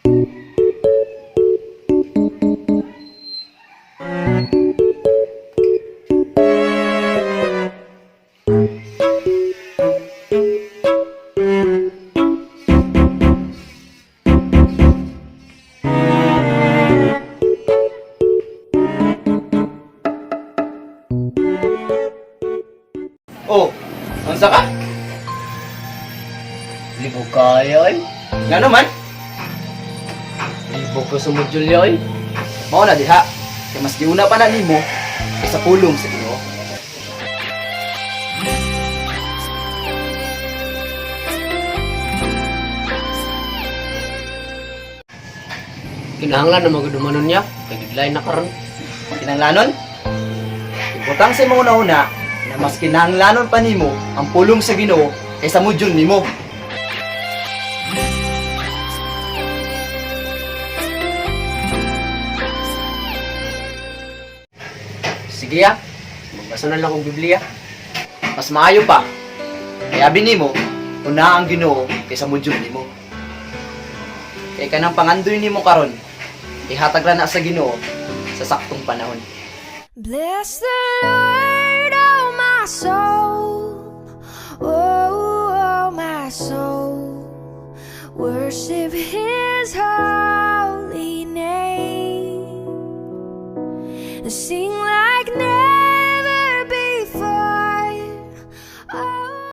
Oh, unsa ka? Libog kayo ay. Nga naman, Libog ko sa module ay. Mao na diha. Kay mas giuna pa na nimo kaysa pulong sa Ginoo. Kinahanglan na magudumanon niya. Kay deadline na karon. Kinanglanon? Ibutang sa imong una na mas kinahanglanon pa nimo ang pulong sa Ginoo kaysa module nimo. Sige ya. Magbasa na lang kong Biblia. Mas maayo pa. Kaya abi nimo, una ang Ginoo kaysa module nimo. Kay kanang pangandoy nimo karon, ihatag ra na sa Ginoo sa saktong panahon. Bless the Lord, oh my soul. Oh, oh my soul. Worship Him.